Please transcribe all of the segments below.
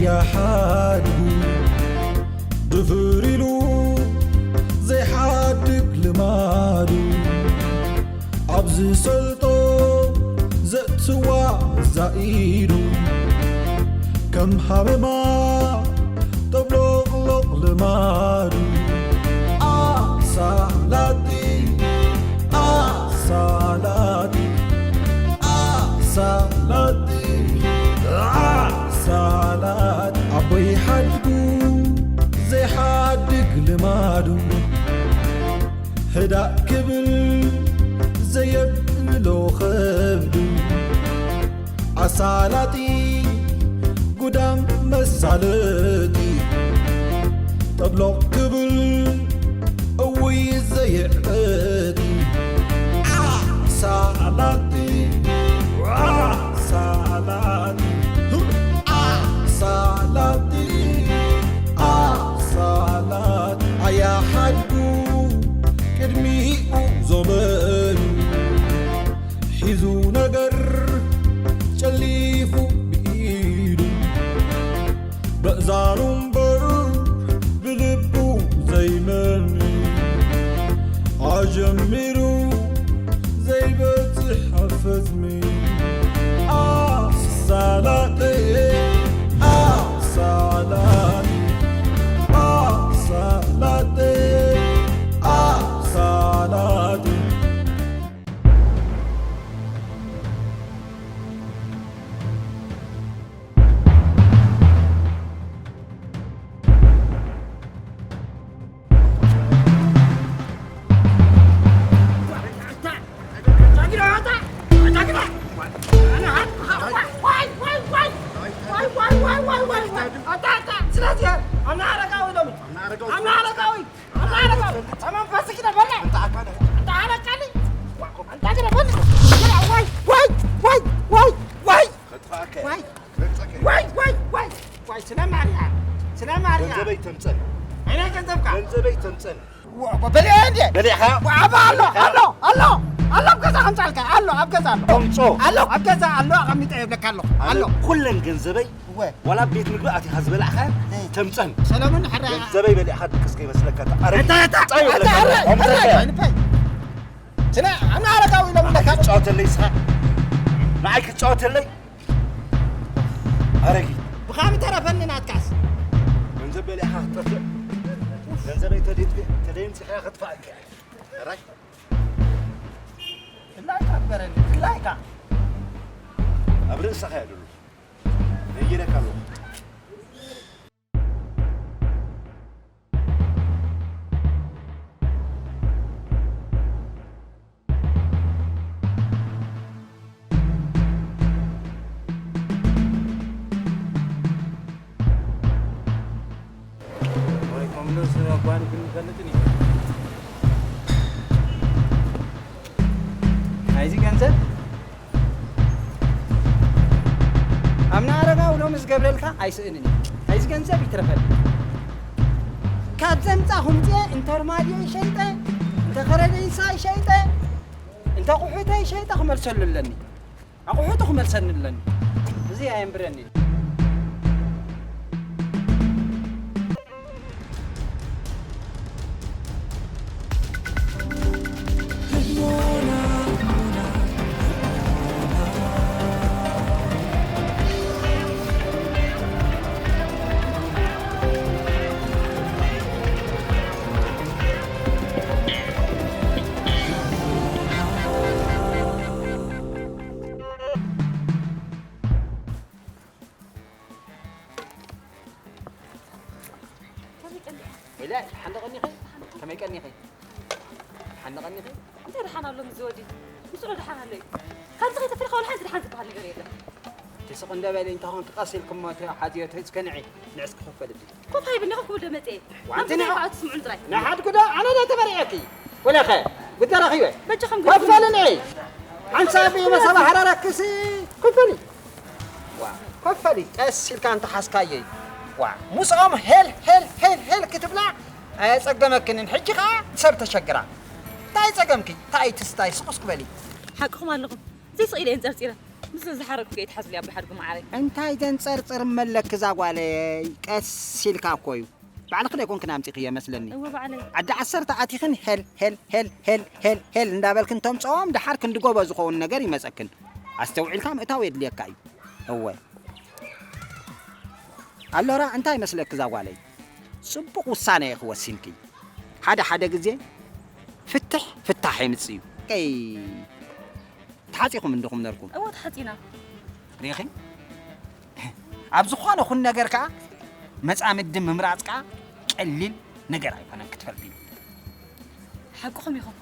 ያሓድጉ ድፍር ኢሉ ዘይሓድግ ልማዱ ኣብ ዝሰልጦ ዘእትዋ ዛኢዱ ከም ሃመማ ጠብሎቕሎቕ ልማዱ ኣሳላጢ ኣሳላጢ ኣሳላጢ ኣሳላጢ ኣቦይ ሓድጉ ዘይሓድግ ልማዱ ህዳእ ክብል ዘየብሎ ኸብዱ ኣሳላጢ ጉዳም መሳለጢ ጠብሎቕ ክብል እውይ ዘየዕበጢ ኣሳላጢ ኣሳላጢ ኣሳላጢ ኣሳላጢ ኣያሓድጉ ቅድሚኡ ዞመን ሒዙ ነገር ጨሊፉ ብኢዱ በእዛኑ እምበር ብልቡ ዘይመኒ ኣጀሚሩ ዘይበጽሕ ኣፈጽሚ ኣሳላጢ ኣሳላጢ ኣሳላጢ ኣሳላጢ ዋይ ዋይ ዋይ ዋይ ዋይ ዋይ ዋይ ዋይ ዋይ ስለ ማርያ ስለ ማርያ ገንዘበይ ተምፀን። ዓይነ ገንዘብካ ገንዘበይ ተምፀን። በሊዐ እንዴ? በሊዕካ? ኣባ ኣሎ ኣሎ ኣሎ ኣሎ ኣብ ገዛ ከምፃልካ ኣሎ ኣብ ገዛ ኣሎ ከምፆ ኣሎ ኣብ ገዛ ኣሎ ኣቐሚጠ የብለካ ኣሎ ኣሎ ኩለን ገንዘበይ እወ ዋላ ቤት ምግቢ ኣቲኻ ዝበላዕካ ተምፀን። ሰለሙን ሕራ ገንዘበይ በሊዕካ ድቅስ ከይመስለካ ኣረ ኣታ ኣታ ኣታ ኣረ ኣረ ኣረ ስለ ኣና ኣረጋዊ ኢሎም ለካ ክትጫወተለይ ስኻ ንዓይ ክትጫወተለይ ኣረጊት ብኻሚ ተረፈኒ ናትካስ ገንዘብ በሊዕኻ ክትጠፍእ ገንዘበይ ተደይንፂሕካ ክትፋእካ ራይ ድላይካ ግበረኒ ድላይካ ኣብ ርእሰኻ እያ ደሎ ነጊረካ ኣለኹ ናይዚ ገንዘብ ኣምና ኣረጋዊ ሎሚ ዝገብረልካ ኣይስእንን እዩ። ናይዚ ገንዘብ ይትረፈኒ። ካብ ዘምፃ ኩምፅየ እንተ ርማድዮ ይሸይጠ እንተ ከረደንሳ ይሸይጠ እንተ ቁሑተ ይሸይጠ ክመልሰሉ ኣለኒ። ኣቑሑቱ ክመልሰኒ ኣለኒ። እዚ ኣየንብረኒ። ወይለ ሓንደ ቀኒኺ ከመይ ቀኒኺ ሓንደ ቀኒኺ እንታይ ደሓን ኣሎ ምስ ዝወዲ ምስሉ ደሓን ኣሎ እዩ ካብዚ ከይተፈለካ ወላ ሓንቲ ደሓን ዝበሃል ነገር የለን ትስቕ እንደ በሊ እንተኾን ክቐስ ኢልክሞ እቲ ሓዝዮ ትህዝከ ንዒ ንዕስ ክኸፈል እብል ኮፍ ሃይብኒ ኮፍ ክብል ዶ መፅየ ዋንቲ ንዒ ትስምዑን ጥራይ ንሓድኩ ዶ ኣነ ዶ ተበሪዐኪ ወለኸ ብተረኺበ በጃኹም ከፈል ንዒ ሓንሳብ መሰባ ሓራራክሲ ከፈል እዩ ዋ ከፈሊ ቀስ ኢልካ እንተሓዝካዮ እዩ ዋ ምስኦም ሄል ሄል ሄል ሄል ክትብላ ኣየጸገመክንን ሕጂ ኸዓ ሰብ ተሸግራ እንታይ ጸገምኪ እንታይ ትስታይ ስቑስ ክበሊ ሓቅኹም ኣለኹም ዘይስቕ ኢለ እየን ጸርጺረ ምስ ዝሓረቅኩ እየ ትሓዝሊ ኣቦይ ሓድጉ መዓረይ። እንታይ ዘንጸርጽር መለክ እዛ ጓለይ? ቀስ ኢልካ እኮ እዩ። ባዕልኺ ዶ ኣይኮንክን ኣምጺኽዮ መስለኒ? እወ ባዕለይ። ዓዲ ዓሰርተ ኣቲኽን ሄል ሄል ሄል ሄል ሄል ሄል እንዳበልክን ተምጽኦም ደሓር ክንዲ ጎቦ ዝኸውን ነገር ይመጸክን። ኣስተውዒልካ ምእታው የድልየካ እዩ። እወ ኣሎራ እንታይ መስለኪ እዛ ጓለይ? ጽቡቕ ውሳነ ኢኺ ወሲንኪ። ሓደ ሓደ ግዜ ፍትሕ ፍታሕ የምጽእ እዩ። ቀይ ተሓጺኹም እንዲኹም ነርኩም። እወ ተሓጺና። ሪኺ ኣብ ዝኾነ ኹን ነገር ከኣ መጻምዲ ምምራጽ ከኣ ቀሊል ነገር ኣይኮነን ክትፈልጢ። ሓቅኹም ኢኹም።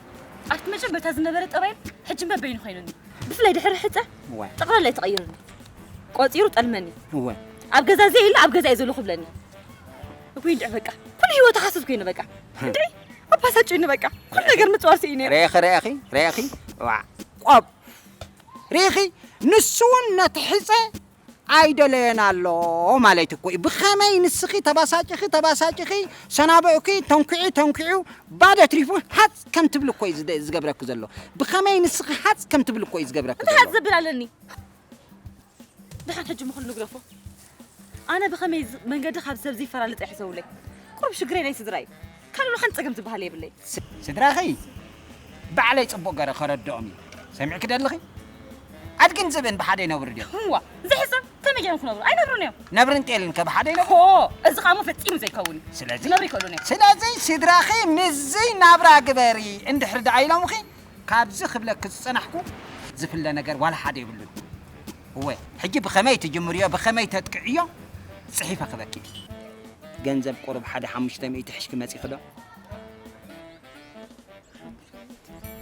ኣብቲ መጀመርታ ዝነበረ ጠባይን ሕጂ በበይኑ ኮይኑኒ። ብፍላይ ድሕሪ ሕጸ እወ። ጠቕላላ እዩ ተቐይሩኒ። ቆጺሩ ጠልመኒ። እወ። ኣብ ገዛ ዘይ ኢለ ኣብ ገዛ እዩ ዘለኹ ብለኒ። እኩይ እንድዒ በቃ ኩሉ ህይወት ሓስብ ኮይነ በቃ እንድዒ ኣባሳጭኒ በቃ ኩሉ ነገር ምጽዋር ስኢነ። ሬኺ ሬኺ ሬኺ ዋ ቆብ ሬኺ ንሱ እውን ነቲ ሕጸ ኣይደለየን ኣሎ ማለት እኮ እዩ። ብኸመይ ንስኺ ተባሳጭኺ ተባሳጭኺ ሰናብዑኪ ተንኩዒ ተንኩዒ ባዶ ትሪፉ ሃፅ ከም ትብል እኮ እዩ ዝደ- ዝገብረኪ ዘሎ። ብኸመይ ንስኺ ሃፅ ከም ትብል እኮ እዩ ዝገብረኪ እንታይ ዘሎ። ሃፅ ዘብል ኣለኒ? ደሓን ሕጂ ምኽሉ ንግደፎ። ኣነ ብኸመይ ዝ- መንገዲ ካብ ሰብ ዘይፈላለ ጥራሕ ይሰውለይ። ቁሩብ ሽግረይ ናይ ስድራ እዩ። ካልእ ሓንቲ ጸገም ዝበሃል የብለይ። ስ- ስድራኺ ባዕለይ ጽቡቕ ገረ ከረድኦም እዩ። ሰሚዕኪ ደለኺ? ኣድግን ዝብእን ብሓደ ይነብሩ ድዮም? እዋ፣ ዘይሕሰብ ከመይ ገይሮም ክነብሩ? ኣይነብሩን እዮም። ነብርን ጤልን ከ ብሓደ ይነብሩ? ሆ፣ እዚ ኸኣ እሞ ፈጺሙ ዘይከውን እዩ። ስለዚ ክነብሩ ይኽእሉን እዮም። ስለዚ ስድራኺ ምስዚ ናብራ ግበሪ እንድሕሪ ደኣ ኢሎምኺ፣ ካብዚ ክብለኪ ዝጸናሕኩ ዝፍለ ነገር ዋላ ሓደ የብሉን። እወ፣ ሕጂ ብኸመይ ትጅምርዮ፣ ብኸመይ ተጥቅዕዮ ጽሒፈ ክበኪ። ገንዘብ ቁሩብ ሓደ ሓሙሽተ ሚእቲ ሕሽኪ መጺኺ ዶ?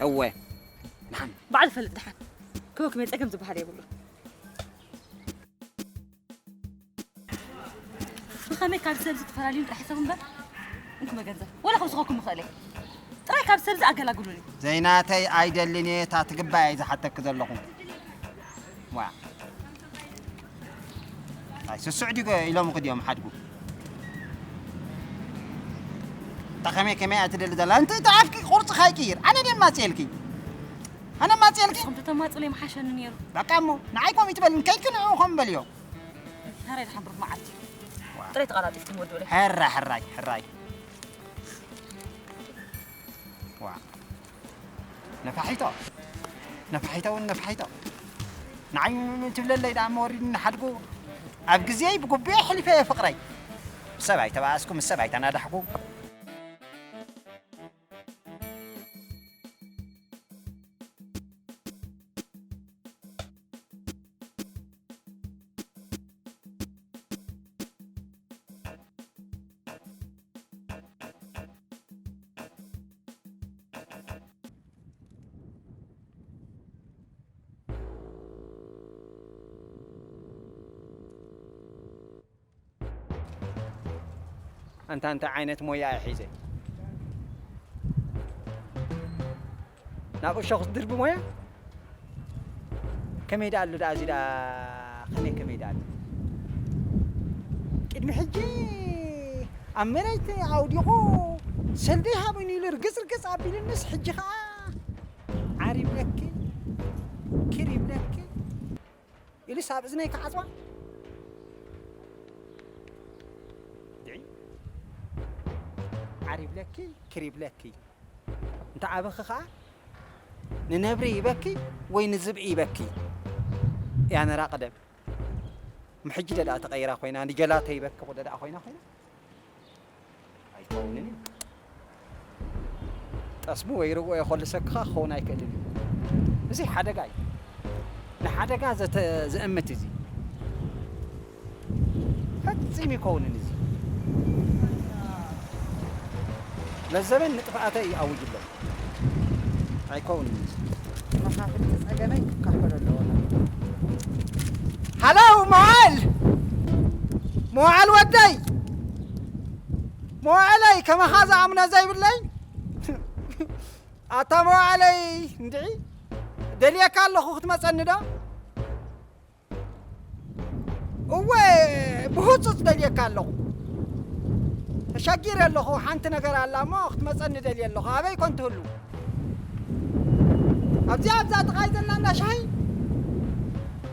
እወ፣ ንሓን። ባዕሉ ይፈልጥ ደሓን። ክበኪ መጸ ከም ዝበሃል የብሉን። ብኸመይ ካብ ሰብዚ ትፈላልዩን ጥራሕ ሰብ እምበር እንኩ መገንዘብ ወላ ክውስኸኩም ምኽእል እየ። ጥራይ ካብ ሰብዚ ኣገላግሉኒ። ዘይናተይ ኣይደልን እየ እታ ትግባእ እየ ዝሓተኪ ዘለኹ። ዋ ኣይ ስስዕ ድዩ ኢሎም ክድዮም ሓድጉ እታ ከመይ ከመይ እያ ትደሊ ዘላ እንተ እታ ኣፍኪ ቁርፅኻ ይቅይር ኣነ ደማፅየልኪ ኣነ ማፅየልኪ ንስኹም ተተማፅለይ ምሓሸኒ ነይሩ። በቃ እሞ ንዓይ ከምኡ ይትበልኒ ከይድኪ ንዕኡ ከም በልዮ። ሕራይ ድሓን ብሩኽ መዓልቲ። ጥራይ ተቐላጢፍኩም ወድኡለይ። ሕራይ ሕራይ ሕራይ። ዋ ነፋሒቶ ነፋሒቶ እውን ነፋሒቶ። ንዓይ ትብለለይ ደኣ እሞ ወሪድኒ ሓድጉ ኣብ ግዜይ ብጉብየ ኣሕሊፈ እየ ፍቕረይ። ብሰብ ኣይተባኣስኩ ምስ ሰብ ኣይተናዳሕኩ። ኣንታ እንታይ ዓይነት ሞያ እየ ሒዘ ናብ እሾኽ ዝድርቢ ሞያ ከመይ ደኣ ኣሎ ደኣ እዚ ደኣ ከመይ ከመይ ደኣ ኣሎ ቅድሚ ሕጂ ኣብ መሬት ኣውዲቑ ሰልደይ ሃቡኒ ኢሉ ርግጽ ርግጽ ኣቢሉንስ ሕጂ ኸኣ ዓር ይብለኪ ክር ይብለኪ ኢሉስ ኣብ እዝነይ ክዓጽዋ ድዒ ዓር ይብለኪ ክር ይብለኪ እንተ ዓበኺ ኸኣ ንነብሪ ይበኪ ወይ ንዝብኢ ይበኪ ያነራ ቀደም ምሕጂ ደኣ ተቐይራ ኮይና ንጀላተ ይበኪ ደኣ ኮይና ኮይና ኣይከውንን እዩ። ጠስሚ ወይ ርግኦ የኾልሰክኻ ክኸውን ኣይክእልን እዩ። እዚ ሓደጋ እዩ። ንሓደጋ ዘተ- ዘእምት እዚ ፈጺሙ ይከውንን እዚ ለዘበን ንጥፍኣተ እዩ ኣውጅ ኣሎ። ኣይከውንን እዚ መኻፍልቲ ጸገመይ ክካፈሎ ኣለዎ። ሃለው መዋል መዋል ወደይ መዋዕለይ ከማኻ ዝኣምኖ ዘይብለይ ኣታ መዋዕለይ እንድዒ ደልየካ ኣለኹ ክትመፀኒ ዶ እወ ብህፁፅ ደልየካ ኣለኹ ተሸጊረ ኣለኹ ሓንቲ ነገር ኣላ እሞ ክትመፀኒ ደልየ ኣለኹ ኣበይ ኮን ትህሉ ኣብዚኣ ኣብዛ ጥቓይ ዘላ እንዳ ሻሂ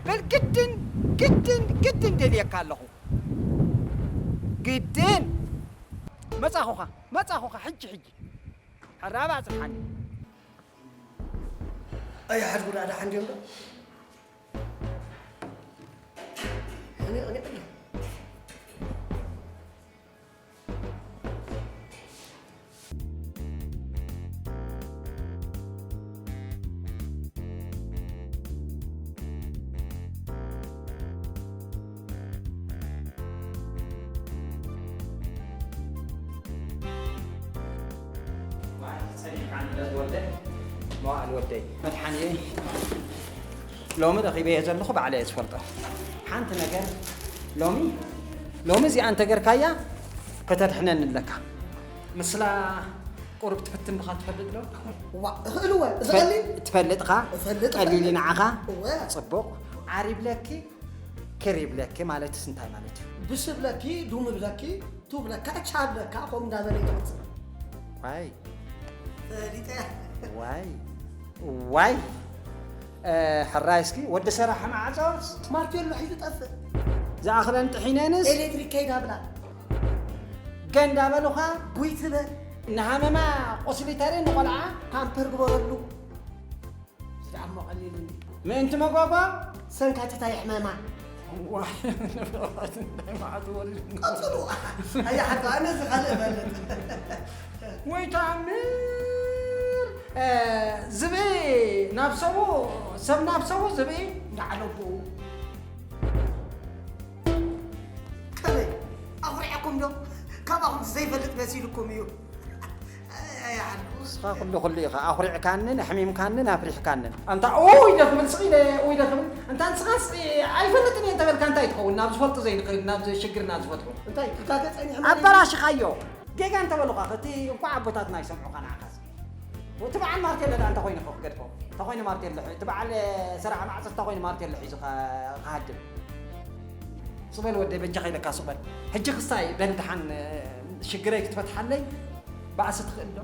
በል ግድን፣ ግድን፣ ግድን ደልየካ ኣለኹ። ግድን። መጻኹኻ፣ መጻኹኻ፣ ሕጂ፣ ሕጂ። ሕራብ ኣጽንሓኒ። ኣይ፣ ሓድጉዳ ደሓን ድዮም ዶ? ሕኒቕ፣ ሕኒቕ ኣሎ። መዋእል ወደይ፣ መድሓንየይ፣ ሎሚ ረኺበዮ ዘለኹ ባዕለ እየ ዝፈልጦ። ሓንቲ ነገር ሎሚ፣ ሎሚ እዚኣ እንተገርካያ ከተድሕነኒ ኣለካ። ምስላ ቁሩብ ትፍትን ዲኻ ትፈልጥ ዶ? ዋ፣ እኽእል እወ። እዚ ትፈል-፣ ቀሊል? ትፈልጥ ኻ? እፈልጥ፣ ቀሊል እዩ እፈልጥ። ንዓኻ? እወ። ጽቡቕ። ዓር ይብለኪ፣ ክር ይብለኪ ማለትስ እንታይ ማለት እዩ? ብስ ይብለኪ፣ ዱም ይብለኪ፣ ቱ ይብለካ፣ ቻ ይብለካ፣ ከምኡ እንዳበለ እዩ ዝቕጽል። ዋይ። ፈሊጠ። ዋይ። ዋይ። እ፣ ሕራይ እስኪ፣ ወዲ ሰራሒ ማዕጾስ? ማርቴሎ ሒዙ ጠፍእ። ዝኣኽለን ጥሒነንስ? ኤሌክትሪክ ከይድ ኣብላ። ገንዳ በሉኻ? ጉይ ትበል። ንሃመማ ቁስሊ ተርኢ ንቖልዓ? ፓምፐር ግበረሉ። እዚ ደኣ እሞ ቀሊል እንዲ። ምእንቲ መጓጓ? ሰንካቲታ የሕመማ። ዋይ፣ እንታይ መዓት ወሪዱ። ቀጽሉ። ኣያ ሓቂ፣ ኣነ እዚ ካልእ እፈልጥ። ወይ ተኣምር! እ፣ ዝብኢ ናብ ሰቡ፣ ሰብ ናብ ሰቡ ዝብኢ። እንዳዓለቡ። ከመይ? ኣኹሪዐኩም ዶ? ካባኹም ዘይፈልጥ መሲልኩም እዩ። ኣይ፣ ኣይ፣ ኣይ። ንስኻ ኩሉ ኩሉ ኢኻ። ኣኹሪዕካንን፣ ኣሕሚምካንን፣ ኣፍሪሕካንን። ኣንታ ኡይ ኢለ ክብል ስቕ ኢለ፣ ኡይ ኢለ ክብል። እንታ ንስኻስ ኣይፈልጥን እየ እንተበልካ እንታይ ትኸውን? ናብ ዝፈልጡ ዘይንኸይድ፣ ናብ ሽግርና ዝፈትሑ። እንታይ? ትጋገ ጸኒሑ ማለት እዩ? ኣበላሽኻዮ። ጌጋ እንተበሉኻ፣ እቲ እንኳዕ ኣቦታትና ይሰምዑኻ ንዓኻስ። እቲ በዓል ማርቴሎ ደኣ እንተኾይኑ እኮ ክገድፎ። እንተኾይኑ ማርቴሎ፣ እቲ በዓል ሰራሒ ማዕጾ እንተኾይኑ ማርቴሎ ሒዙ ኸ-፣ ክሃድም። ሱቕ በል ወደይ፣ በጃኻ ኢለካ ሱቕ በል። ሕጂ ክስታይ በል ደሓን፣ ሽግረይ ክትፈትሓለይ ባእሲ ትኽእል ዶ?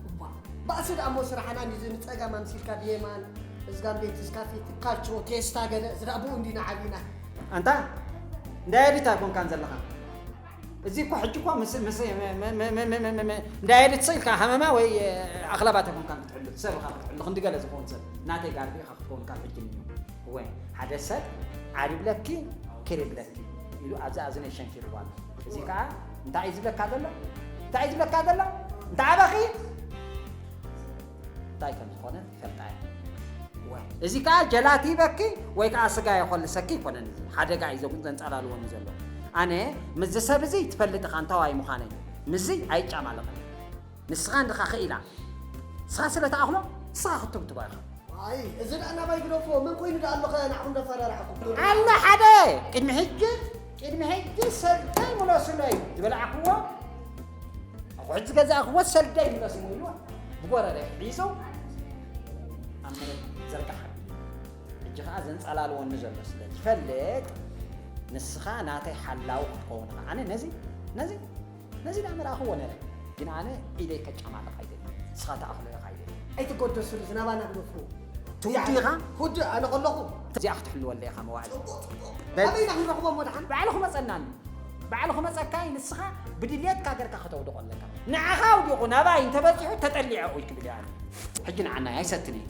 እባ፣ ባእሲ ደኣ እሞ ስራሕና እንዲዚ ንጸጋም ኣምሲልካ ብየማን፣ እዝጋም ቤት፣ እዝጋ ፊት፣ ካልቾ፣ ቴስታ ገለ፣ እዚ ደኣ ብኡ እንዲና ዓቢና። ኣንታ፣ እንዳ ኤዲት ኣይኮንካን ዘለኻ። እዚ እኮ ሕጂ እኮ ምስ፣ ምስ፣ መ-፣ መ-፣ እንዳ ኤዲት ኢልካ ሃመማ ወይ ኣኽላባት ኣይኮንካን ክትሕሉ፣ ሰብ ኢኻ ክትሕሉ፣ ክንዲ ገለ ዝኸውን ሰብ። ናተይ ጋርዲ ኢኻ ክትከውን ካብ ሕጂ ንዮ። እወ፣ ሓደ ሰብ ዓር ይብለኪ፣ ክር ይብለኪ ኢሉ ኣብዚ ኣዝነ ሸንኪርዋ ኣሎ። እዚ ከኣ እንታይ እዩ ዝብለካ ዘሎ? እንታይ እዩ ዝብለካ ዘሎ? እንተ ኣበኺ እንታይ ከም ዝኾነ ይፈልጣ እየ። እወ፣ እዚ ከኣ ጀላቲ ይበኪ ወይ ከኣ ስጋ የኾልሰኪ ይኮነን። እዚ ሓደጋ እዩ ዘጉ-፣ ዘንጸላልወኒ ዘሎ። ኣነ ምስዚ ሰብ እዚ ትፈልጥ ኢኻ እንታዋይ ምዃነይ። ምስዚ ኣይጫማለቕን። ንስኻ እንድኻ ክኢላ። ንስኻ ስለ ትኣኽሎ፣ ንስኻ ክትብትቦ ኢኻ። ኣይ፣ እዚ ደኣ ናባይ ግደፎ። መን ኮይኑ ደኣ ኣሎ ከ ንዓኹም ደፈራርሐኩም? ኣሎ ሓደ። ቅድሚ ሕጂ፣ ቅድሚ ሕጂ ሰልደይ ምለሱለይ ዝበላዕክዎ፣ ኣቑሑት ዝገዛእክዎ ሰልደይ ምለሱለይ ኢልዎ፣ ብጎረረ ሒዙ ኣብ መሬት ዘርጋሕ። ሕጂ ኸኣ ዘንጸላልወኒ ዘሎ ስለ ዝፈልጥ፣ ንስኻ ናተይ ሓላዊ ክትከውን ኢኻ። ኣነ ነዚ፣ ነዚ ነዚ ደኣ ምረኣኽዎ ነይረ፣ ግን ኣነ ኢደይ ከጫማልቕ ኣይደልን። ንስኻ ትኣኽሎ ኢኻ ኢደይ። ኣይትጎደስሉ፣ ዝናባና ግደፉ። ትውዲ ኢኻ? ኩዲ ኣነ ከለኹ። እዚኣ ክትሕልወለይ ኢኻ መዋእል። ጽቡቕ፣ ጽቡቕ። በል። ኣበይ ኢና ክንረኽቦ እሞ ደሓን? ባዕሉ ክመጸናኒ። ባዕሉ ክመጸካይ ንስኻ ብድልየትካ ገርካ ከተውድቖ ኣለካ። ንዓኻ ኣውዲቑ ናባይ እንተበጺሑ ተጠሊዐ ኡይ ክብል እየ ኣነ። ሕጂ ንዓናይ ኣይሰትን እየ።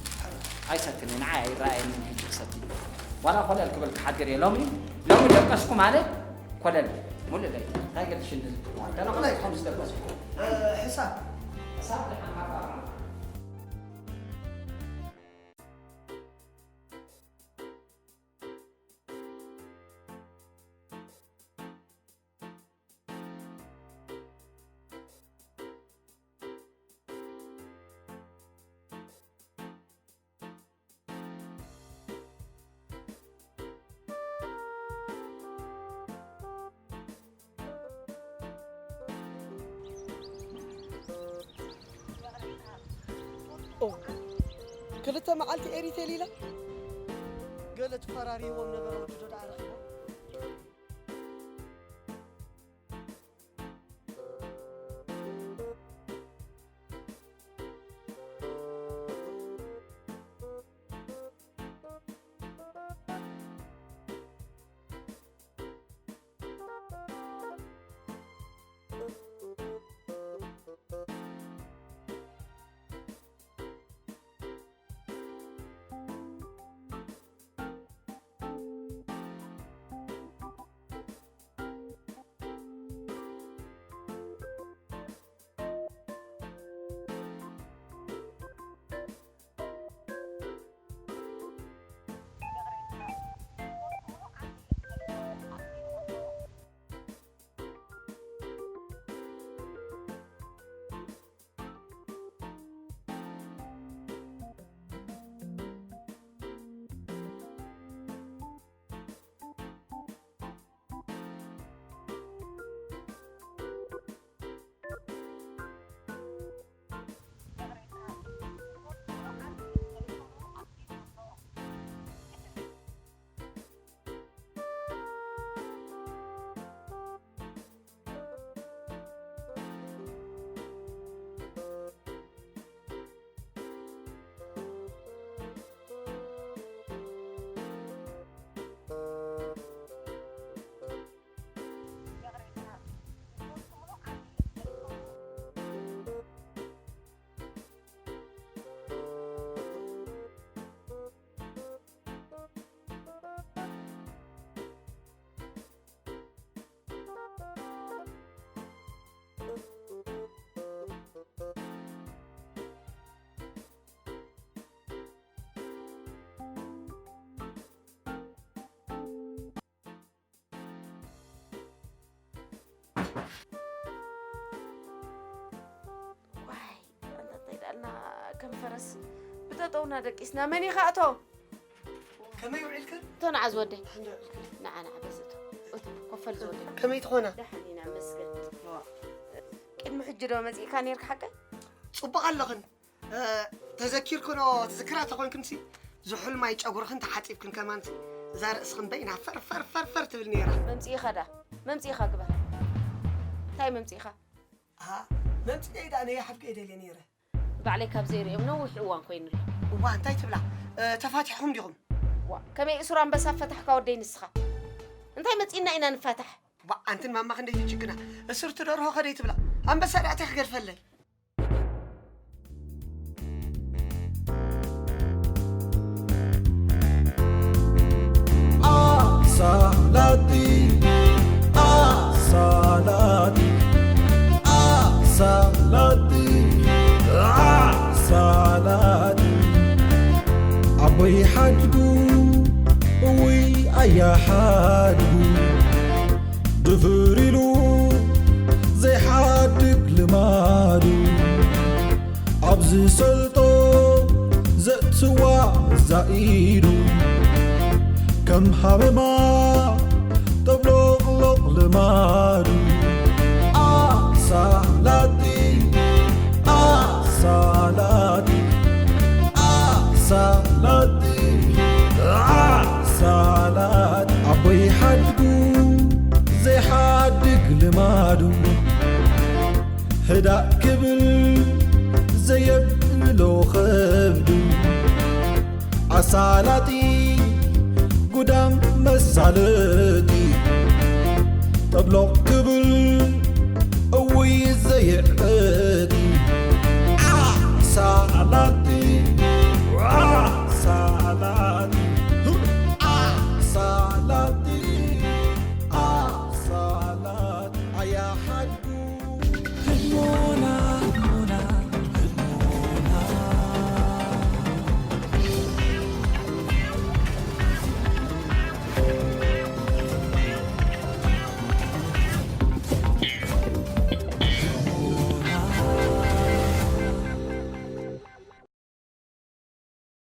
ኣይሰትን እየ። ንዓይ ኣይረኣየንን ሕጂ ክሰቲ። ዋላ ኮለል ክብል ክሓድር እየ። ሎሚ፣ ሎሚ ደቀስኩ ማለት ኮለል፣ ሙሉእ ለይቲ። እንታይ ገድሽኒ? ተነቕለ ከም ዝደቀስኩ። እ፣ ሕሳብ። ሕሳብ ደሓን ሃባ። ኦ፣ ክልተ መዓልቲ ኤሪቴል ኢላ። ገለ ተፈራሪዎም ነበረ፣ ወዲ ዶ ደኣ ረኺቦም? ዋይ፣ ኣንታ እንታይ ደኣልና ከም ፈረስ ብጠጠውና ደቂስና። መን ኢኻ እቶ? ከመይ ውዒልክን? እቶ ንዓ ዝወደይ። ንዓ ንዓ በዚ እቶ። እቶ ኮፈል ዝወደይ። ከመይ ትኾና? ደሓን ኢና መስገን። ቅድሚ ሕጂ ዶ መጺእካ ነርካ ሓቀይ? ጽቡቕ ኣለኽን። ተዘኪርክኖ ትዝክራ ተኾንክንሲ ዝሑል ማይ ጨጉርኽን ተሓጺብክን ከማንሲ እዛ ርእስኽን በይና ፈር ፈር ፈር ፈር ትብል ነይራ። መምጺእኻ ዳ መምጺእኻ ግበር። እንታይ መምጺእኻ? መምጺኤ ዳ ነየ ሓብከ ደልየ ነይረ። ባዕለይ ካብ ዘይርእዮም ነዊሕ እዋን ኮይኑሎ። እዋ እንታይ ትብላ? ተፋቲሕኹም ዲኹም? ዋ ከመይ እሱር ኣንበሳ ፈታሕካ ወደይ ንስኻ? እንታይ መጺእና ኢና ንፋታሕ? ዋ ኣንትን ማማ ክንደይ ትጅግና። እስርቲ ደርሆ ከደይ ትብላ? ኣንበሳ ዳእታይ ክገድፈለይ? ኣሳላጢ ኣሳላጢ ኣሳላጢ ኣሳላጢ ኣቦይ ሓድጉ እውይ ኣያ ሓድጉ ድፍር ኢሉ ዘይሓድግ ልማዱ ኣብ ዝሰልጦ ዘእትዋ ዛኢዱ ከም ሃመማ ጠብሎቕሎቕ ልማዱ ኣሳላጢ ኣሳላጢ ኣሳላጢ ኣሳላጢ ኣቦይ ሓድጉ ዘይሓድግ ልማዱ ህዳእ ክብል ዘየብሎ ኸብዱ ኣሳላጢ ጉዳም መሳለጢ ጠብሎቕ ክብል